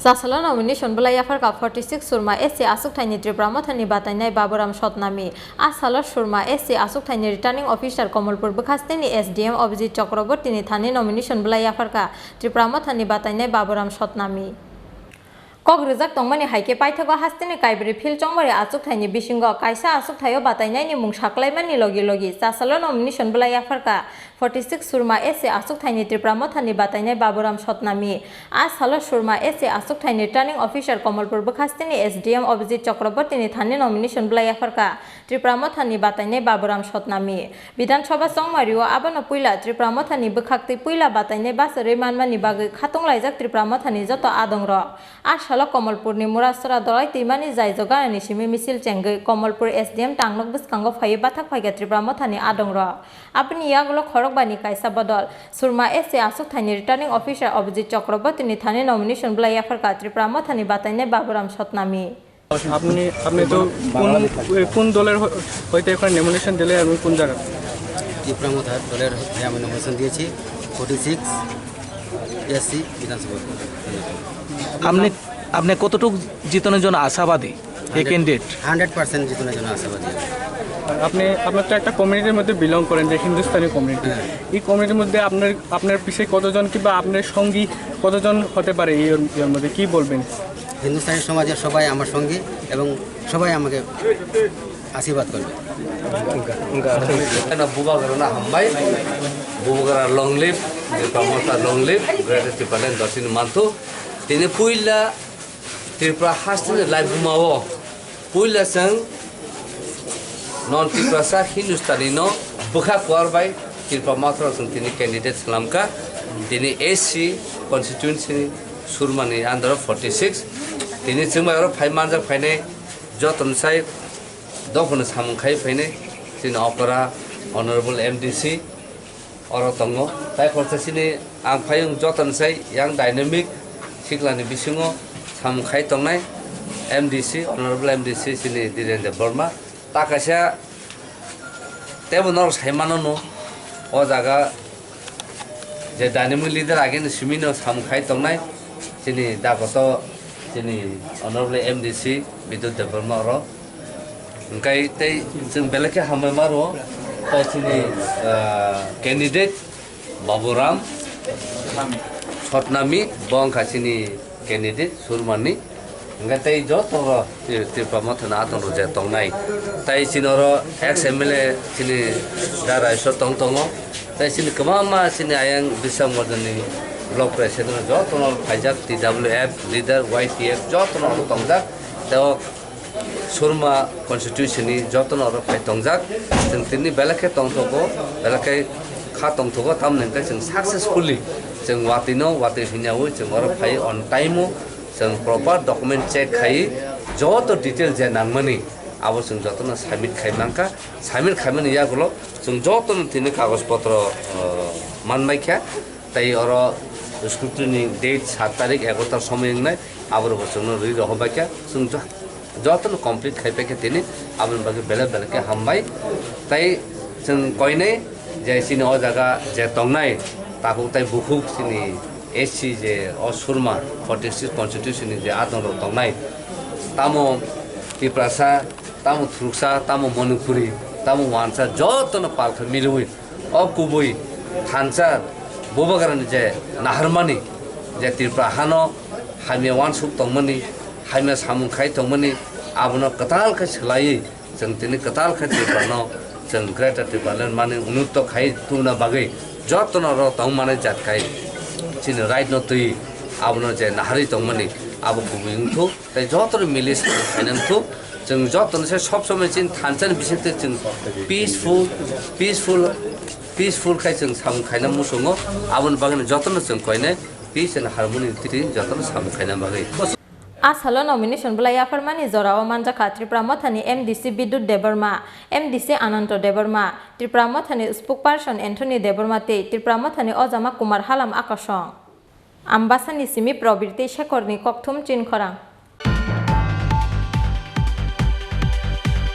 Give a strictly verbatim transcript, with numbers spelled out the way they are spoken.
Chasalo nomination bwlai yapharkha forty six Surma S C achukthaini Tipra Mothani batainai Baburam Sotnami. A salo Surma S C achukthaini Returning Officer Komolpur bwkhasteni S D M Abhijit Chakrabortini thani nomination bwlai yapharkha Tipra Mothani batainai Baburam Sotnami. Kok rwjak tongmani hai khe paithago hasteni Kaibrwi Phil Chongmari achukthaini bisingo kaisa achukthaio batainaini mung saklaimani logi logi chasalo nomination bwlai yapharkha forty six Surma S C achukthaini Tipra Mothani batainai Baburam Sotnami. A salo Surma S C achukthaini Returning Officer Komolpur bwkhasteni S D M Abhijit Chakrabortini thani nomination bwlai yapharkha Tipra Mothani batainai Baburam Sotnami. Bidhan Sabha chongmario abono puila Tipra Mothani bwkhaktwi puila batainai bachorwi manmani bagwi khatunglaijak Tipra Mothani joto adongrok. A salo Komolpurni Murasora Dolai twimani jai joganani simi misil chengwi Komolpur S D M tangnok bwskango phaiwi bathak phaikha Tipra Mothani adongrok. Aboni yagulo khorokbani kaisa bodol Surma S C achukthaini Returning Officer Abhijit Chakrabortini thani nomination bwlai yapharkha Tipra Mothani batainai Baburam Sotnami. আপনি আপনি তো কোন কোন দলের হ- হইতে এখন নমিনেশন দিলে এবং কোন জায়গা? ত্রিপুরা মথা দলের হয়ে আমি নমিনেশন দিয়েছি ফর্টি সিক্স এসসি বিধানসভা। আপনি আপনি কতটুকু জিতনের জন্য আশাবাদী এই ক্যান্ডিডেট? হান্ড্রেড পার্সেন্ট জিতনের জন্য আশাবাদী আমি। আর আপনি আপনার তো একটা কমিউনিটির মধ্যে বিলং করেন, যে হিন্দুস্তানি কমিউনিটি। হ্যাঁ। এই কমিউনিটির মধ্যে আপনার আপনার পিছে কতজন কিংবা আপনার সঙ্গী কতজন হতে পারে এই এর মধ্যে, কি বলবেন? হিন্দুস্তানি সমাজের সবাই আমার সঙ্গে এবং সবাই আমাকে আশীর্বাদ করবে। Eno bubagrano hambai, bubagra long live, Tipra Motha long live, Greater Tipraland dosini manthu. Tini puila Tripura hasteni laibuma o puila chwng non Tiprasa Hindustani no bwkha kuar bai Tipra Motha chwng tini candidate slamkha. Tini S C constituency ni Surmani under forty six. Tini chwng bai oro phai manjak phainai joto ni sai dophano samung khai phainai chini okra Honorable M D C oro tongo. Tai khorsa chini ang phayung joto ni sai yang dynamic siklani bisingo samung khai tongnai M D C, Honorable M D C chini Dhiren Debbarma. Ta kaisa teibo norok sai mano no, o jaga je dynamic leader ageni simi no samung khai tongnai chini dagoto chini Honorable M D C Bidut Debbarma oro. Hingkai tei chwng belai khe hambai ma rwo, tai chini, ah, candidate Baburam Sotnami, bo wngkha chini candidate Surmani. Hingke tei joto rok Tri-, Tripura Mothani adong rok je tongnai. Tai chini oro ex M L A chini Da Raisor tong tongo. Tai chini kwbangma chini ayang Biswang Mordani block president rok joto no phaijak T W F leader Y T F joto no oro tongjak. Tei o Surma constituency ni joto no oro phai tongjak. Chwng tini belai khe tongthogo, belai khe kha tongthogo, tamoni hwnkhe chwng successfully chwng watwi no watwi hinyaui chwng oro phai on time o. Chwng proper document check khai, joto detail je nangmani, abo chwng jotono submit khai mankha. Submit khaimani yagulo chwng jotono tini kagoj potro, uh, manbaikha. Tei oro scrutiny date saat tarik egarotar somoi wngnai, aborokbo chwngno rwi rohorbaikha. Chwng jo-, jotono complete khaipaikha tini, aboni bagwi belai belai khe hambai. Tei chwng koinai je chini o jaga je tongnai, tabuk tei bukhuk chini S C je o Surma forty six constituency ni je adong rok tongnai, tamo Tiprasa, tamo Thuruksa, tamo Manipuri, tamo Wansa, jotono palkha miliwi o kubui thansa bubagrani je naharmani, je Tripura hano hamya wansuk tongmani, hamya samung khai tongmani, abono kwtal khe swlaiwi, chwng tini kwtal khe Tripura no chwng Greater Tipraland mani ununto khai tubuna bagwi jotono oro tongmani jat khai chini right no twi abono je naharwi tongmani abo kubui wngthuk tei jotono mili samung khaina wngthuk. Chwng jotono se sob somoi chini thansa ni bisingtwi chwng peaceful, peaceful, peaceful khai chwng samung khaina muchungo. Aboni bagwi jotono chwng koinai peace and harmony twi jotono samung khaina bagwi. A salo nomination bwlai yapharmani jorao manjakha Tipra Mothani M D C Bidut Debbarma, M D C Ananto Debbarma, Tipra Mothani spokesperson Anthony Debbarma tei Tipra Mothani ojama Kumar Halam Akasong. Ambasani simi Probirti Shekhorni kokthum chinkhorang.